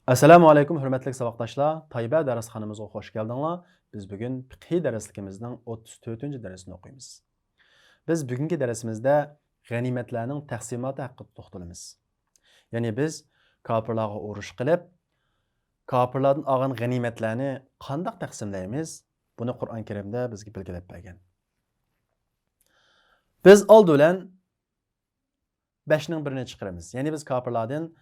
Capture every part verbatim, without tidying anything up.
ئەسسالامۇ ئەلەيكۇم، ھۆرمەتلىك ساۋاقداشلار. تايبە دەرسخانىمىزغا خوش كەلدىڭلار. بىز بۈگۈن پىقھىي دەرسلىكىمىزنىڭ ئوتتۇز تۆتىنچى دەرسىنى ئوقۇيمىز. بىز بۈگۈنكى دەرسىمىزدە غەنىيمەتلەرنىڭ تەقسىماتى ھەققىدە توختىلىمىز. يەنى بىز كاپىرلارغا ئۇرۇش قىلىپ، كاپىرلاردىن ئالغان غەنىيمەتلەرنى قانداق تەقسىملەيمىز؟ بۇنى قۇرئان كەرىمدە بىزگە بەلگىلەپ بەرگەن. بىز ئالدى بىلەن بەشنىڭ بىرىنى چىقىرىمىز. يەنى بىز كاپىرلاردىن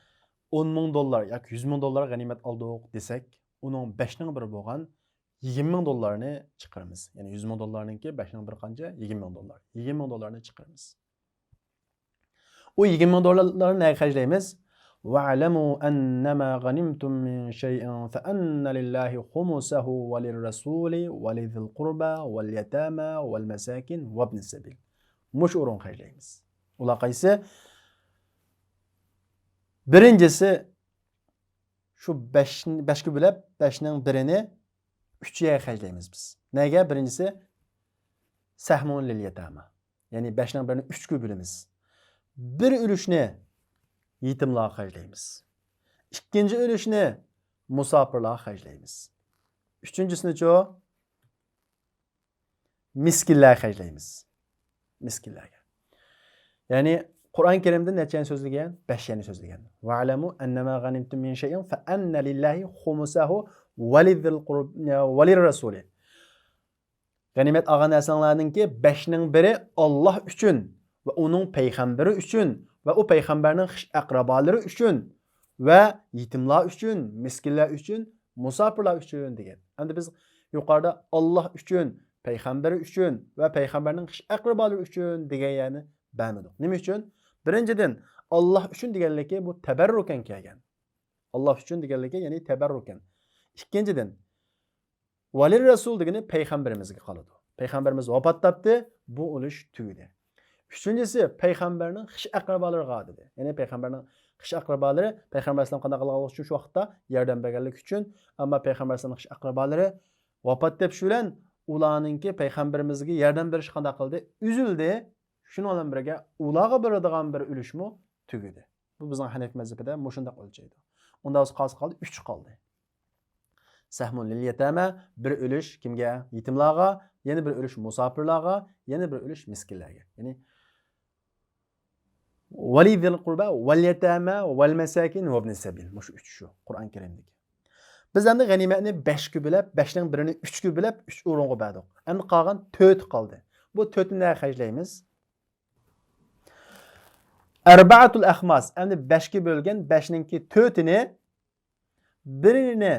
ئون مىڭ دوللار ياكى يۈز مىڭ دوللار غەنىيمەت ئالدۇق دېسەك، ئۇنىڭ بەشنىڭ بىرى بولغان يىگىرمە مىڭ دوللارنى چىقىرىمىز. يەنى يۈز مىڭ دوللارنىڭكى بەشنىڭ بىرى قانچە؟ يىگىرمە مىڭ دوللار. يىگىرمە مىڭ دوللارنى چىقىرىمىز. ئۇ يىگىرمە مىڭ دوللارنى نەگە خەجلەيمىز؟ وَاعْلَمُوا أَنَّمَا غَنِمْتُم مِّن شَيْءٍ فَأَنَّ لِلَّهِ خُمُسَهُ وَلِلرَّسُولِ وَلِذِي الْقُرْبَى وَالْيَتَامَى وَالْمَسَاكِينِ وَابْنِ السَّبِيلِ. مۇشۇ ئورۇنغا خەجلەيمىز. ئۇلار قايسى؟ بىرىنچىسى، شۇ بەش، بەشكە بۆلۈپ، بەشنىڭ بىرىنى ئۈچ يەرگە خەجلەيمىز بىز. نەگە؟ بىرىنچىسى، سەھمۇن لىل يەتامە. يەنى بەشنىڭ بىرىنى ئۈچكە بۆلىمىز. بىر ئۈلۈشنى يېتىملارغا خەجلەيمىز. ئىككىنچى ئۈلۈشنى مۇساپىرلارغا خەجلەيمىز. ئۈچىنچىسىنىچۇ؟ مىسكىنلەرگە خەجلەيمىز. مىسكىنلەرگە. يەنى قۇرئان كەرىمدە نەچچە يەرنى سۆزلىگەن؟ بەش يەرنى سۆزلىگەن. وَاعْلَمُوا أَنَّمَا غَنِمْتُم مِّن شَيْءٍ فَأَنَّ لِلَّهِ خُمُسَهُ وَلِذِي الْقُرْبَى وَلِلرَّسُولِ. غەنىيمەت ئالغان نەرسەڭلارنىڭكى بەشنىڭ بىرى ئاللاھ ئۈچۈن ۋە ئۇنىڭ پەيغەمبىرى ئۈچۈن ۋە ئۇ پەيغەمبەرنىڭ خىش ئەقرىبالىرى ئۈچۈن ۋە يېتىملار ئۈچۈن، مىسكىنلەر ئۈچۈن، مۇساپىرلار ئۈچۈن دېگەن. ئەمدى بىز يۇقىرىدا ئاللاھ ئۈچۈن، پەيغەمبىرى ئۈچۈن ۋە پەيغەمبەرنىڭ خىش ئەقرىبالىرى ئۈچۈن دېگەن يەرنى بەرمىدۇق. نېمە ئۈچۈن؟ بىرىنچىدىن، ئاللاھ ئۈچۈن دېگەنلىكى بۇ تەبەررۇكەن كەلگەن. ئاللاھ ئۈچۈن دېگەنلىكى، يەنى تەبەررۇكەن. ئىككىنچىدىن، ۋەلىر رەسۇل دېگىنى پەيغەمبىرىمىزگە قالىدۇ. پەيغەمبىرىمىز ۋاپات تاپتى، بۇ ئۈلۈش تۈگىدى. ئۈچىنچىسى، پەيغەمبەرنىڭ خىش ئەقرىبالىرىغا دېدى. يەنى پەيغەمبەرنىڭ خىش ئەقرىبالىرى پەيغەمبەر ئەلەيھىسسالام قانداق قىلغانلىقى ئۈچۈن شۇ ۋاقىتتا ياردەم بەرگەنلىكى ئۈچۈن، ئەمما پەيغەمبەر ئەلەيھىسسالامنىڭ خىش ئەقرىبالىرى ۋاپات تېپىشى بىلەن ئۇلارنىڭكى پەيغەمبىرىمىزگە ياردەم بېرىشى قانداق قىلدى؟ ئۈزۈلدى. شۇنىڭ بىلەن بىرگە ئۇلارغا بېرىدىغان بىر ئۈلۈشمۇ تۈگىدى. بۇ بىزنىڭ ھەنەفىي مەزھىپىدە مۇشۇنداق ئۆلچەيدۇ. ئۇنداق بولسا قالسا قالدى، ئۈچ قالدى. سەھمۇن لىل يەتامە، بىر ئۈلۈش كىمگە؟ يېتىملارغا، يەنە بىر ئۈلۈش مۇساپىرلارغا، يەنە بىر ئۈلۈش مىسكىنلەرگە. يەنى ۋەلىذىل قۇربا ۋەل يەتامە ۋەل مەساكىن ۋەبنى سەبىل. مۇشۇ ئۈچ شۇ قۇرئان كەرىمدىكى. بىز ئەمدى غەنىيمەتنى بەشكە بۆلۈپ، بەشنىڭ بىرىنى ئۈچكە بۆلۈپ، ئۈچ ئورۇنغا بەردۇق. ئەمدى قالغان تۆت قالدى. بۇ تۆتنى نەگە خەجلەيمىز؟ ئەربەئەتۇل ئەخماس، ئەمدى بەشكە بۆلگەن بەشنىڭكى تۆتىنى بىرىنى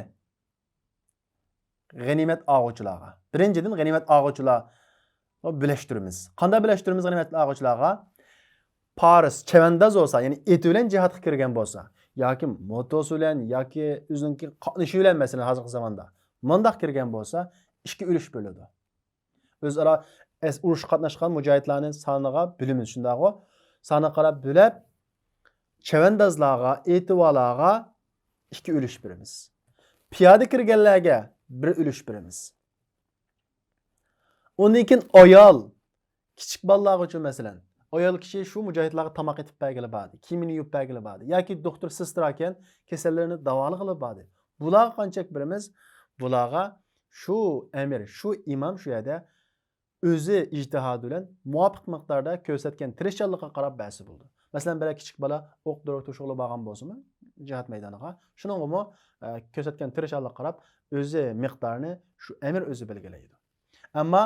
غەنىيمەت ئالغۇچىلارغا. بىرىنچىدىن، غەنىيمەت ئالغۇچىلارغا بۆلۈشتۈرىمىز. قانداق بۆلۈشتۈرىمىز غەنىيمەت ئالغۇچىلارغا؟ پارس، چەۋەنداز بولسا، يەنى ئېتى بىلەن جىھادقا كىرگەن بولسا، ياكى موتوسى بىلەن، ياكى ئۆزىنىڭكى قاتنىشى بىلەن، مەسىلەن، ھازىرقى زاماندا مۇنداق كىرگەن بولسا، ئىككى ئۈلۈش بۆلىدۇ. ئۆزئارا ئەس-، ئۇرۇشقا قاتناشقان مۇجاھىدلارنى سانىغا بۆلىمىز، شۇنداقغۇ؟ سانىغا قاراپ بۆلۈپ، چەۋەندازلارغا، ئېتىۋالارغا ئىككى ئۈلۈش بېرىمىز. پىيادە كىرگەنلەرگە بىر ئۈلۈش بېرىمىز. ئۇندىن كېيىن ئايال، كىچىك بالىلارغىچۇ، مەسىلەن، ئايال كىشى شۇ مۇجاھىدلارغا تاماق ئېتىپ بەرگىلى باردى، كىيىمىنى يۇيۇپ بەرگىلى باردى ياكى دوختۇر، سېستراكەن، كېسەللىرىنى داۋالىغىلى باردى. بۇلارغا قانچىلىك بېرىمىز؟ بۇلارغا شۇ ئەمىر، شۇ ئىمام شۇ يەردە ئۆزى ئىجتىھادى بىلەن مۇۋاپىق مىقداردا كۆرسەتكەن تىرىشچانلىقىغا قاراپ بەرسە بولىدۇ. مەسىلەن، بىرەر كىچىك بالا ئوق دورا توشۇغىلى بارغان بولسىمۇ جىھاد مەيدانىغا، شۇنىڭغىمۇ، ئە، كۆرسەتكەن تىرىشچانلىققا قاراپ ئۆزى مىقدارىنى شۇ ئەمىر ئۆزى بەلگىلەيدۇ. ئەمما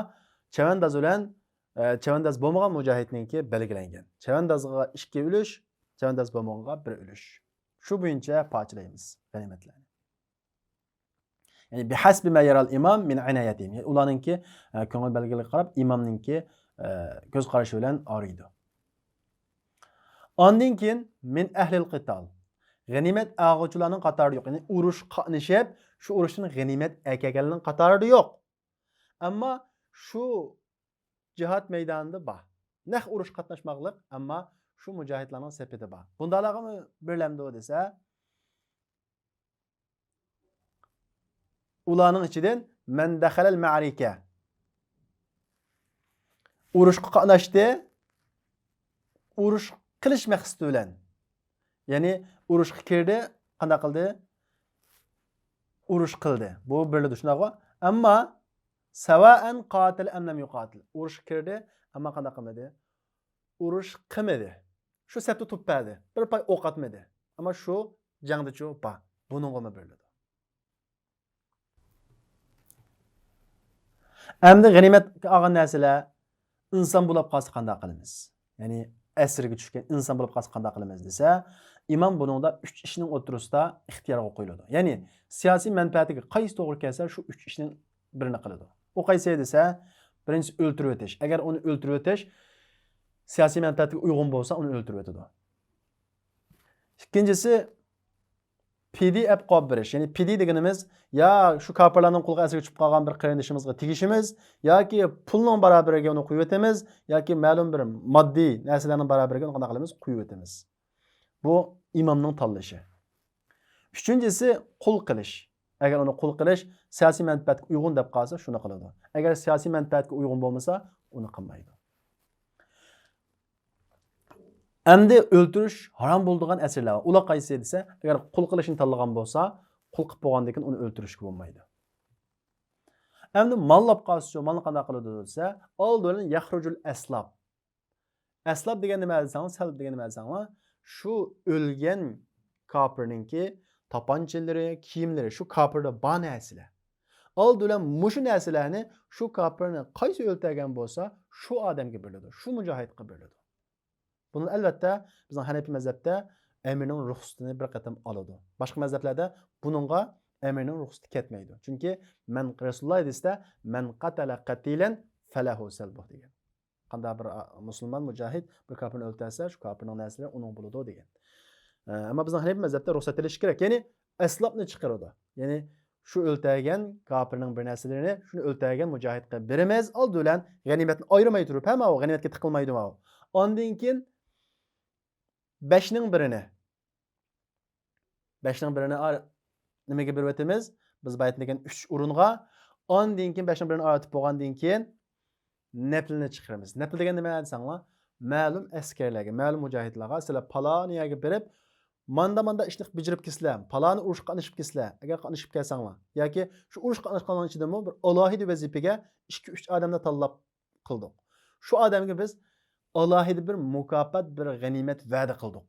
چەۋەنداز بىلەن، ئە، چەۋەنداز بولمىغان مۇجاھىدنىڭكى بەلگىلەنگەن. چەۋەندازغا ئىككى ئۈلۈش، چەۋەنداز بولمىغانغا بىر ئۈلۈش. شۇ بويىچە پارچىلايمىز غەنىيمەتلەرنى. يەنى بىھەسبى ما يەرەل ئىمام مىن ئىنايەتىھىم. يەنى ئۇلارنىڭكى، ئە، كۆڭۈل بەلگىلىكىگە قاراپ ئىمامنىڭكى، ئە، كۆز قارىشى بىلەن ئايرىيدۇ. ئاندىن كېيىن مىن ئەھلىل قىتال. غەنىيمەت ئالغۇچىلارنىڭ قاتارىدا يوق. يەنى ئۇرۇشقا قاتنىشىپ، شۇ ئۇرۇشتىن غەنىيمەت ئەكەلگەنلەرنىڭ قاتارىدا يوق. ئەمما شۇ جىھاد مەيدانىدا بار. نەق ئۇرۇشقا قاتناشماقلىق، ئەمما شۇ مۇجاھىدلارنىڭ سېپىدە بار. بۇنداقلارغىمۇ بېرىلەمدۇ دېسە، ئۇلارنىڭ ئىچىدىن مەن دەخەلەل مەئەرىكە. ئۇرۇشقا قاتناشتى. ئۇرۇش قىلىش مەقسىتى بىلەن. يەنى ئۇرۇشقا كىردى، قانداق قىلدى؟ ئۇرۇش قىلدى. بۇ بېرىلىدۇ، شۇنداقغۇ؟ ئەمما سەۋائەن قاتىل ئەم لەم يۇقاتىل. ئۇرۇشقا كىردى، ئەمما قانداق قىلمىدى؟ ئۇرۇش قىلمىدى. شۇ سەپتە تۇرۇپ بەردى. بىر پاي ئوق ئاتمىدى. ئەمما شۇ جەڭدىچۇ بار. بۇنىڭغىمۇ بېرىلىدۇ. ئەمدى غەنىيمەتكە ئالغان نەرسىلەر ئىنسان بولاپ قالسا قانداق قىلىمىز؟ يەنى ئەسىرگە چۈشكەن ئىنسان بولۇپ قالسا قانداق قىلىمىز دېسە، ئىمام بۇنىڭدا ئۈچ ئىشنىڭ ئوتتۇرىسىدا ئىختىيارغا قويۇلىدۇ. يەنى سىياسىي مەنپەئەتىگە قايسى توغرا كەلسە، شۇ ئۈچ ئىشنىڭ بىرىنى قىلىدۇ. ئۇ قايسى دېسە، بىرىنچىسى ئۆلتۈرۈۋېتىش. ئەگەر ئۇنى ئۆلتۈرۈۋېتىش سىياسىي مەنپەئەتكە ئۇيغۇن بولسا، ئۇنى ئۆلتۈرۈۋېتىدۇ. ئىككىنچىسى، پىدىيە ئەپ قويۇپ بېرىش. يەنى پىدىيە دېگىنىمىز، يا شۇ كاپىرلارنىڭ قولىغا ئەسىرگە چۈشۈپ قالغان بىر قېرىندىشىمىزغا تېگىشىمىز، ياكى پۇلنىڭ باراۋىرىگە ئۇنى قويۇۋېتىمىز، ياكى مەلۇم بىر ماددىي نەرسىلەرنىڭ باراۋىرىگە ئۇنى قانداق قىلىمىز؟ قويۇۋېتىمىز. بۇ ئىمامنىڭ تاللىشى. ئۈچىنچىسى، قۇل قىلىش. ئەگەر ئۇنى قۇل قىلىش سىياسىي مەنپەئەتكە ئۇيغۇن دەپ قالسا، شۇنى قىلىدۇ. ئەگەر سىياسىي مەنپەئەتكە ئۇيغۇن بولمىسا، ئۇنى قىلمايدۇ. ئەمدى ئۆلتۈرۈش ھارام بولىدىغان ئەسىرلەر بار. ئۇلار قايسى دېسە، ئەگەر قۇل قىلىشنى تاللىغان بولسا، قۇل قىلىپ بولغاندىن كېيىن ئۇنى ئۆلتۈرۈشكە بولمايدۇ. ئەمدى مال ئاپ قالسىچۇ، مالنى قانداق قىلىدۇ دېسە، ئالدى بىلەن يەخرۇجۇل ئەسلاپ. ئەسلاپ دېگەن نېمە دېسەڭلار، سەلب دېگەن نېمە دېسەڭلار، شۇ ئۆلگەن كاپىرنىڭكى تاپانچىلىرى، كىيىملىرى، شۇ كاپىردا بار نەرسىلەر. ئالدى بىلەن مۇشۇ نەرسىلەرنى شۇ كاپىرنى قايسى ئۆلتۈرگەن بولسا، شۇ ئادەمگە بېرىلىدۇ، شۇ مۇجاھىدقا بېرىلىدۇ. بۇنى ئەلۋەتتە بىزنىڭ ھەنەپىي مەزھەپتە ئەمىرنىڭ رۇخسىتىنى بىر قېتىم ئالىدۇ. باشقا مەزھەپلەردە بۇنىڭغا ئەمىرنىڭ رۇخسىتى كەتمەيدۇ. چۈنكى مەن رەسۇلۇللا ھەدىستە، مەن قەتەلە قەتىلەن فەلەھۇ سەلبۇھ دېگەن. قانداق بىر، ئا، مۇسۇلمان مۇجاھىد بىر كاپىرنى ئۆلتۈرسە، شۇ كاپىرنىڭ نەرسىلىرى ئۇنىڭ بولىدۇ دېگەن. ئە، ئەمما بىزنىڭ ھەنەپىي مەزھەپتە رۇخسەت ئېلىش كېرەك. يەنى ئەسلاپنى چىقىرىدۇ. يەنى شۇ ئۆلتۈرگەن كاپىرنىڭ بىر نەرسىلىرىنى، شۇنى ئۆلتۈرگەن مۇجاھىدقا بېرىمىز، ئالدى بىلەن غەنىيمەتنى ئايرىماي تۇرۇپ، ھە، ماۋۇ غەنىيمەتكە تىقىلمايدۇ ماۋۇ. ئاندىن كېيىن بەشنىڭ بىرىنى، بەشنىڭ بىرىنى ئار-، نېمىگە بېرىۋېتىمىز؟ بىز بايىتىن دېگەن ئۈچ ئورۇنغا. ئاندىن كېيىن بەشنىڭ بىرىنى ئايرىتىپ بولغاندىن كېيىن نەپلىنى چىقىرىمىز. نەپل دېگەن نېمە دېسەڭلار؟ مەلۇم ئەسكەرلەرگە، مەلۇم مۇجاھىدلارغا، سىلەر پالان يەرگە بېرىپ، ماندا ماندا ئىشنى بېجىرىپ كەلسىلەر، پالانى ئۇرۇشقا قاتنىشىپ كەلسىلەر. ئەگەر قاتنىشىپ كەلسەڭلار ياكى شۇ ئۇرۇشقا قاتناشقانلارنىڭ ئىچىدىمۇ بىر ئالاھىدە ۋەزىپىگە ئىككى، ئۈچ ئادەمنى تاللاپ قىلدۇق. شۇ ئادەمگە بىز ئالاھىدە بىر مۇكاپات، بىر غەنىيمەت ۋەدە قىلدۇق.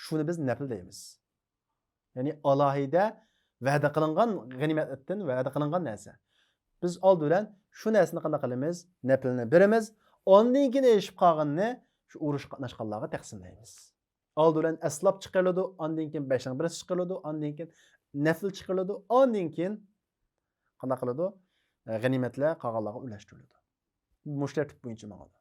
شۇنى بىز نەپل دەيمىز. يەنى ئالاھىدە ۋەدە قىلىنغان غەنىيمەتتىن ۋەدە قىلىنغان نەرسە. بىز ئالدى بىلەن شۇ نەرسىنى قانداق قىلىمىز؟ نەپلىنى بېرىمىز. ئاندىن كېيىن ئېلىشىپ قالغىنىنى شۇ ئۇرۇشقا قاتناشقانلارغا تەقسىملەيمىز. ئالدى بىلەن ئەسلاپ چىقىرىلىدۇ، ئاندىن كېيىن بەشنىڭ بىرسى چىقىرىلىدۇ، ئاندىن كېيىن نەپل چىقىرىلىدۇ، ئاندىن كېيىن قانداق قىلىدۇ؟ غەنىيمەتلەر قالغانلارغا ئۈلەشتۈرۈلىدۇ. مۇشۇ تەرتىپ بويىچە ماڭىدۇ.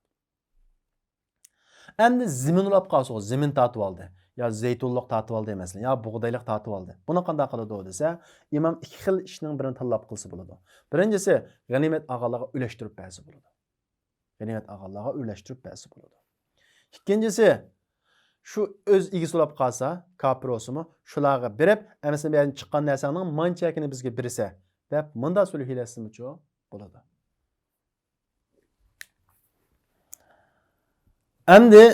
ئەمدى زېمىن ئۇلاپ قالسىغۇ، زېمىن تارتىۋالدى. يا زەيتۇنلۇق تارتىۋالدى مەسىلەن، يا بۇغدايلىق تارتىۋالدى. بۇنى قانداق قىلىدۇ دېسە، ئىمام ئىككى خىل ئىشنىڭ بىرىنى تاللاپ قىلسا بولىدۇ. بىرىنچىسى، غەنىيمەت ئالغانلارغا ئۈلەشتۈرۈپ بەرسە بولىدۇ. غەنىيمەت ئالغانلارغا ئۈلەشتۈرۈپ بەرسە بولىدۇ. ئىككىنچىسى، شۇ ئۆز ئىگىسى بولاپ قالسا، كاپىر بولسىمۇ، شۇلارغا بېرىپ، ئەمىسە بۇ يەردىن چىققان نەرسەڭنىڭ مانچە ھەققىنى بىزگە بېرىسە، دەپ مۇنداق سۈلھىلەشسىمۇچۇ بولىدۇ. ئەمدى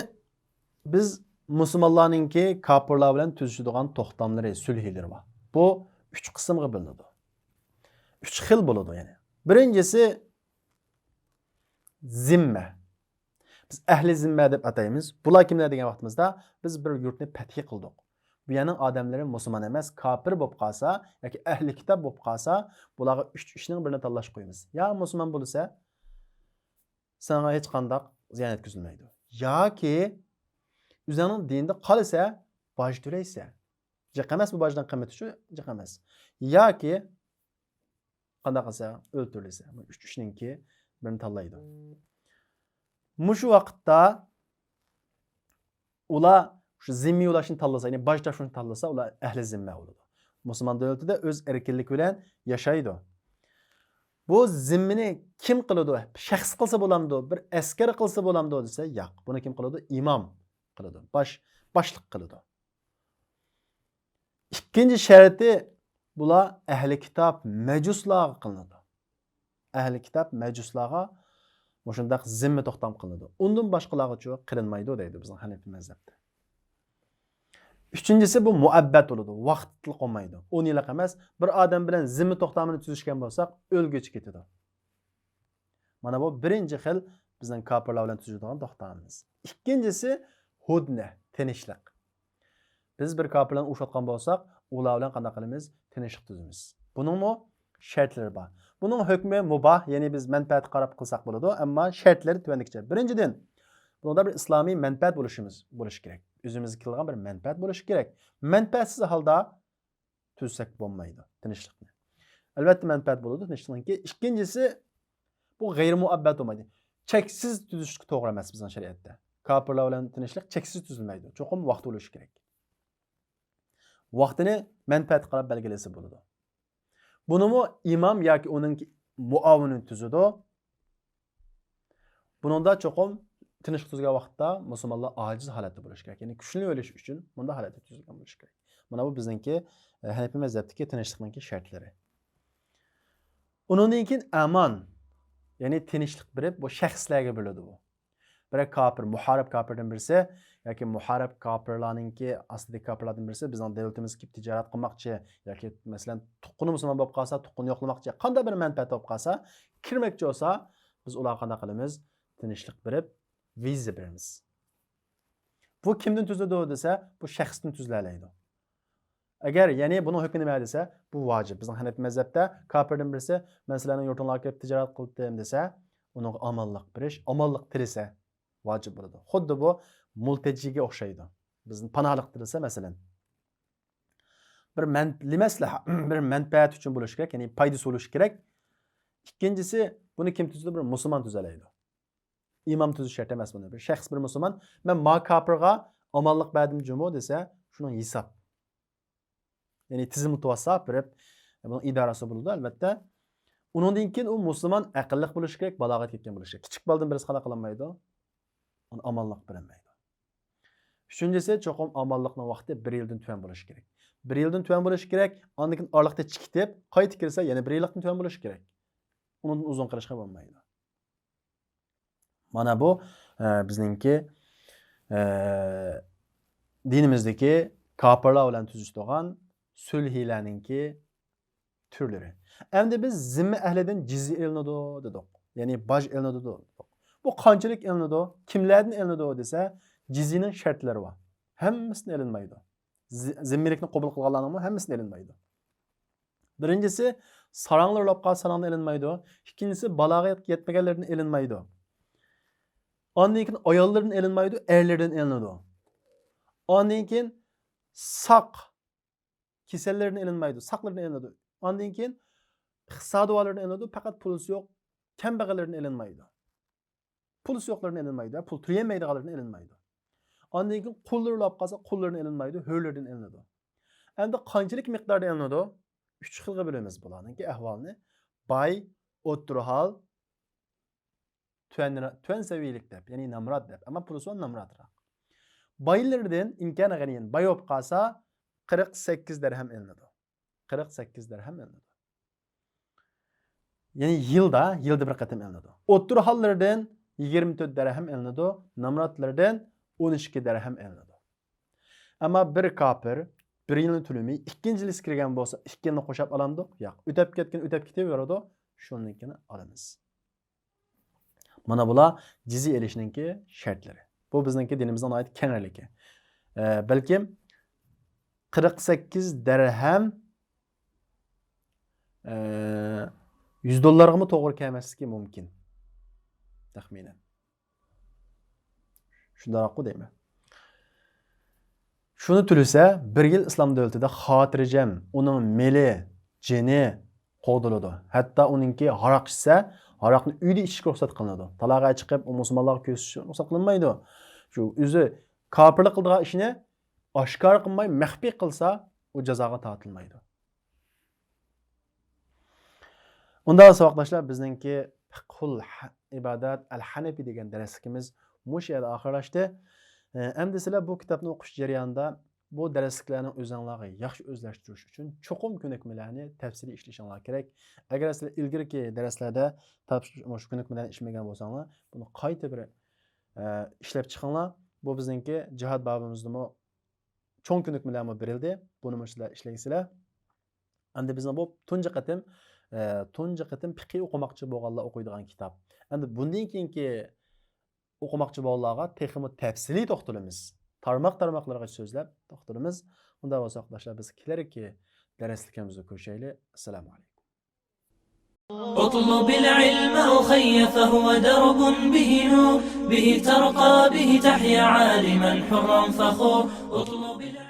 بىز مۇسۇلمانلارنىڭكى كاپىرلار بىلەن تۈزۈشىدىغان توختاملىرى، سۈلھىلىرى بار. بۇ ئۈچ قىسىمغا بۆلۈنىدۇ. ئۈچ خىل بولىدۇ يەنى. بىرىنچىسى زىممە. بىز ئەھلى زىممە دەپ ئاتايمىز. بۇلار كىملەر دېگەن ۋاقتىمىزدا، بىز بىر يۇرتنى پەتھى قىلدۇق. بۇ يەرنىڭ ئادەملىرى مۇسۇلمان ئەمەس، كاپىر بولۇپ قالسا ياكى ئەھلى كىتاب بولۇپ قالسا، بۇلارغا ئۈچ ئىشنىڭ بىرىنى تاللاش قويىمىز. يا مۇسۇلمان بولسا، ساڭا ھېچقانداق زىيان يەتكۈزۈلمەيدۇ. ياكى ئۆزۈڭنىڭ دىنىدا قالىسە، باج تۆلەيسەن. جىق ئەمەس بۇ باجنىڭ قىممىتى شۇ، جىق ئەمەس. ياكى قانداق قىلسا، ئۆلتۈرۈلسە. بۇ ئۈچ ئىشنىڭكى بىرىنى تاللايدۇ. مۇشۇ ۋاقىتتا ئۇلار شۇ زىممىي ئۇلاشنى تاللىسا، يەنى باج تاپشۇرۇشنى تاللىسا، ئۇلار ئەھلى زىممە بولىدۇ. مۇسۇلمان دۆلىتىدە ئۆز ئەركىنلىكى بىلەن ياشايدۇ. بۇ زىممىنى كىم قىلىدۇ؟ شەخس قىلسا بولامدۇ؟ بىر ئەسكەر قىلسا بولامدۇ دېسە، ياق. بۇنى كىم قىلىدۇ؟ ئىمام قىلىدۇ. باش، باشلىق قىلىدۇ. ئىككىنچى شەرتى، بۇلار ئەھلى كىتاب مەجۇسلارغا قىلىنىدۇ. ئەھلى كىتاب مەجۇسلارغا مۇشۇنداق زىممە توختام قىلىنىدۇ. ئۇندىن باشقىلارغىچۇ قىلىنمايدۇ دەيدۇ بىزنىڭ ھەنەپىي مەزھەپتە. ئۈچىنچىسى، بۇ مۇئەببەت بولىدۇ، ۋاقىتلىق بولمايدۇ. ئون يىللىق ئەمەس، بىر ئادەم بىلەن زىممە توختامىنى تۈزۈشكەن بولساق، ئۆلگۈچە كېتىدۇ. مانا بۇ بىرىنچى خىل بىزنىڭ كاپىرلار بىلەن تۈزىدىغان توختامىمىز. ئىككىنچىسى، ھۇدنە، تىنچلىق. بىز بىر كاپىر بىلەن ئۇرۇشۇۋاتقان بولساق، ئۇلار بىلەن قانداق قىلىمىز؟ تىنچلىق تۈزىمىز. بۇنىڭمۇ شەرتلىرى بار. بۇنىڭ ھۆكمى مۇباھ، يەنى بىز مەنپەئەتكە قاراپ قىلساق بولىدۇ، ئەمما شەرتلىرى تۆۋەندىكىچە. بىرىنچىدىن، بۇنىڭدا بىر ئىسلامىي مەنپەئەت بولۇشىمىز، بولۇشى كېرەك. ئۆزىمىزگە كېلىدىغان بىر مەنپەئەت بولۇشى كېرەك. مەنپەئەتسىز ھالدا تۈزسەك بولمايدۇ تىنچلىقنى. ئەلۋەتتە، مەنپەئەت بولىدۇ تىنچلىقنىڭكى. ئىككىنچىسى، بۇ غەيرىي مۇئەببەت بولمايدۇ. چەكسىز تۈزۈشكە توغرا ئەمەس بىزنىڭ شەرىئەتتە. كاپىرلار بىلەن تىنچلىق چەكسىز تۈزۈلمەيدۇ. چوقۇم ۋاقتى بولۇشى كېرەك. ۋاقتىنى مەنپەئەتكە قاراپ بەلگىلىسە بولىدۇ. بۇنىمۇ ئىمام ياكى ئۇنىڭ مۇئاۋىنى تۈزىدۇ. بۇنىڭدا چوقۇم تىنچلىق تۈزگەن ۋاقىتتا مۇسۇلمانلار ئاجىز ھالەتتە بولۇشى كېرەك. يەنى كۈچلىنىۋېلىش ئۈچۈن مۇنداق ھالەتتە تۈزۈلگەن بولۇشى كېرەك. مانا بۇ بىزنىڭكى، ئە، ھەنەپىي مەزھەپتىكى تىنچلىقنىڭكى شەرتلىرى. ئۇنىڭدىن كېيىن ئەمان، يەنى تىنچلىق بېرىپ، بۇ شەخسلەرگە بۆلىدۇ بۇ. بىرەر كاپىر، مۇھارىب كاپىردىن بىرسى ياكى مۇھارىب كاپىرلارنىڭكى ئاستىدىكى كاپىرلاردىن بىرسى بىزنىڭ دۆلىتىمىزگە كېلىپ تىجارەت قىلماقچى ياكى، مەسىلەن، تۇغقىنى مۇسۇلمان بولۇپ قالسا، تۇغقىنى يوقلىماقچى، قانداق بىر مەنپەئەت بولۇپ قالسا، كىرمەكچى بولسا، بىز ئۇلارغا قانداق قىلىمىز؟ تىنچلىق بېرىپ، ۋىزا بېرىمىز. بۇ كىمدىن تۈزۈلىدۇ دېسە، بۇ شەخستىن تۈزۈلەلەيدۇ. ئەگەر، يەنى بۇنىڭ ھۆكمى نېمە دېسە، بۇ ۋاجىپ. بىزنىڭ ھەنەپىي مەزھەپتە كاپىردىن بىرسى، مەن سىلەرنىڭ يۇرتۇڭلارغا كىرىپ تىجارەت قىلدىم دېسە، ئۇنىڭغا ئامانلىق بېرىش، ئامانلىق تىلىسە ۋاجىپ بولىدۇ. خۇددى بۇ مۇلتەجىگە ئوخشايدۇ. بىزنى پاناھلىق تىلىسە، مەسىلەن. بىر مەن-، لىمەسلەھە، بىر مەنپەئەت ئۈچۈن بولۇشى كېرەك، يەنى پايدىسى بولۇشى كېرەك. ئىككىنچىسى، بۇنى كىم تۈزىدۇ؟ بىر مۇسۇلمان تۈزەلەيدۇ. ئىمام تۈزۈش شەرت ئەمەس بۇنى. بىر شەخس، بىر مۇسۇلمان، مەن ما كاپىرغا ئامانلىق بەردىم جۇمۇ دېسە، شۇنىڭ ھېساب. يەنى تىزىملىتىۋالسا بېرىپ، بۇنىڭ ئىدارىسى بولىدۇ، ئەلۋەتتە. ئۇنىڭدىن كېيىن ئۇ مۇسۇلمان ئەقىللىق بولۇشى كېرەك، بالاغەت يەتكەن بولۇشى كېرەك. كىچىك بالىدىن بىرسى قانداق قىلالمايدۇ؟ ئۇنى ئامانلىق بېرەلمەيدۇ. ئۈچىنچىسى، چوقۇم ئامانلىقنىڭ ۋاقتى بىر يىلدىن تۆۋەن بولۇشى كېرەك. بىر يىلدىن تۆۋەن بولۇشى كېرەك، ئاندىن كېيىن ئارىلىقتا چىقىپ، قايتا كىرسە، يەنە بىر يىللىقتىن تۆۋەن بولۇشى كېرەك. ئۇنىڭدىن ئۇزۇن قىلىشقا بولمايدۇ. مانا بۇ، ئە، بىزنىڭكى، ئە، دىنىمىزدىكى كاپىرلار بىلەن تۈزۈشىدىغان سۈلھىلەرنىڭكى تۈرلىرى. ئەمدى بىز زىممە ئەھلىدىن جىزيە ئېلىنىدۇ دېدۇق. يەنى باج ئېلىنىدۇ دېدۇق. بۇ قانچىلىك ئېلىنىدۇ؟ كىملەردىن ئېلىنىدۇ دېسە، جىزيەنىڭ شەرتلىرى بار. ھەممىسىدىن ئېلىنمايدۇ. زى-، زىممىلىكنى قوبۇل قىلغانلارنىڭمۇ ھەممىسىدىن ئېلىنمايدۇ. بىرىنچىسى، ساراڭلار ئۇرۇپ قالسا ساراڭدىن ئېلىنمايدۇ. ئىككىنچىسى، بالاغەت يەتمىگەنلەردىن ئېلىنمايدۇ. ئاندىن كېيىن ئاياللىرىدىن ئېلىنمايدۇ، ئەرلىرىدىن ئېلىنىدۇ. ئاندىن كېيىن ساق، كېسەللىرىدىن ئېلىنمايدۇ، ساقلىرىدىن ئېلىنىدۇ. ئاندىن كېيىن ئىقتىسادى بارلىرىدىن ئېلىنىدۇ، پەقەت پۇلىسى يوق، كەمبەغەللىرىدىن ئېلىنمايدۇ. پۇلسى يوقلىرىدىن ئېلىنمايدۇ، پۇل تۆلىيەلمەيدىغانلىرىدىن ئېلىنمايدۇ. ئاندىن كېيىن قۇللىرى ئۇرۇپ قالسا، قۇللىرىدىن ئېلىنمايدۇ، ھۆرلىرىدىن ئېلىنىدۇ. ئەمدى قانچىلىك مىقداردا ئېلىنىدۇ؟ ئۈچ خىلغا بۆلىمىز بۇلارنىڭكى ئەھۋالىنى. باي، ئوتتۇرا ھال، تۆۋەن، تۆۋەن سەۋىيەلىك دەپ، يەنى نامرات دەپ. ئەمما پۇلسى بار نامراتراق. بايلىرىدىن، ئىن كان غەنىيەن، باي بولۇپ قالسا، قىرىق سەككىز دەرھەم ئېلىنىدۇ. قىرىق سەككىز دەرھەم ئېلىنىدۇ. يەنى يىلدا، يىلدا بىر قېتىم ئېلىنىدۇ. ئوتتۇرا ھاللىرىدىن يىگىرمە تۆت دەرھەم ئېلىنىدۇ، نامراتلىرىدىن ئون ئىككى دەرھەم ئېلىنىدۇ. ئەمما بىر كاپىر بىر يىلنى تۆلىمەي، ئىككىنچى يىلى كىرگەن بولسا، ئىككى يىلنى قوشاپ ئالامدۇق؟ ياق. ئۆتەپ كەتكەن ئۆتەپ كېتىۋېرىدۇ، شۇنىڭكىنى ئالىمىز. مانا بۇلار جىزيە ئېلىشنىڭكى شەرتلىرى. بۇ بىزنىڭكى دىنىمىزنىڭ ناھايىتى كەڭرىلىكى. ئە، بەلكىم قىرىق سەككىز دەرھەم، ئە، يۈز دوللارغىمۇ توغرا كەلمەسلىكى مۇمكىن. تەخمىنەن. شۇنداققۇ دەيمەن. شۇنى تۆلىسە، بىر يىل ئىسلام دۆلىتىدە خاتىرجەم، ئۇنىڭ مېلى، جېنى قوغدىلىدۇ. ھەتتا ئۇنىڭكى ھاراق ئىچسە، ھاراقنى ئۆيدە ئىچىشكە رۇخسەت قىلىنىدۇ. تالاغا چىقىپ، ئۇ مۇسۇلمانلارغا كۆرسىتىشكە رۇخسەت قىلىنمايدۇ. شۇ ئۆزى كاپىرلىق قىلىدىغان ئىشىنى ئاشكارا قىلماي، مەخپىي قىلسا، ئۇ جازاغا تارتىلمايدۇ. ئۇنداق ساۋاقداشلار، بىزنىڭكى فىقھۇل ھە-، ئىبادات ئەل ھەنەپى دېگەن دەرسلىكىمىز مۇشۇ يەردە ئاخىرلاشتى. ئە، ئەمدى سىلەر بۇ كىتابنى ئوقۇش جەريانىدا بۇ دەرسلىكلەرنىڭ ئۆزۈڭلارغا ياخشى ئۆزلەشتۈرۈش ئۈچۈن چوقۇم كۆنۈكمىلەرنى تەپسىلىي ئىشلىشىڭلار كېرەك. ئەگەر سىلەر ئىلگىرىكى دەرسلەردە تاپشۇرۇش، مۇشۇ كۆنۈكمىلەرنى ئىشلىمىگەن بولساڭلار، بۇنى قايتا بىر، ئە، ئىشلەپ چىقىڭلار. بۇ بىزنىڭكى جىھاد بابىمىزدىمۇ چوڭ كۆنۈكمىلەرمۇ بېرىلدى. بۇنىمۇ سىلەر ئىشلەيسىلەر. ئەمدى بىزنىڭ بۇ تۇنجى قېتىم، ئە، تۇنجى قېتىم پىقھى ئوقۇماقچى بولغانلار ئوقۇيدىغان كىتاب. ئەمدى بۇندىن كېيىنكى ئوقۇماقچى بولغانلارغا تېخىمۇ تەپسىلىي توختىلىمىز. تارماق تارماقلىرىغا سۆزلەپ توختىلىمىز. ئۇنداق بولسا، ئاقىلداشلار، بىز كېلەركى دەرسلىكىمىزدە كۆرۈشەيلى. ئەسسالامۇ ئەلەيكۇم. اطلب العلم أخي فهو درب به نور، به ترقى به تحيا عالما حرا فخور. اطلب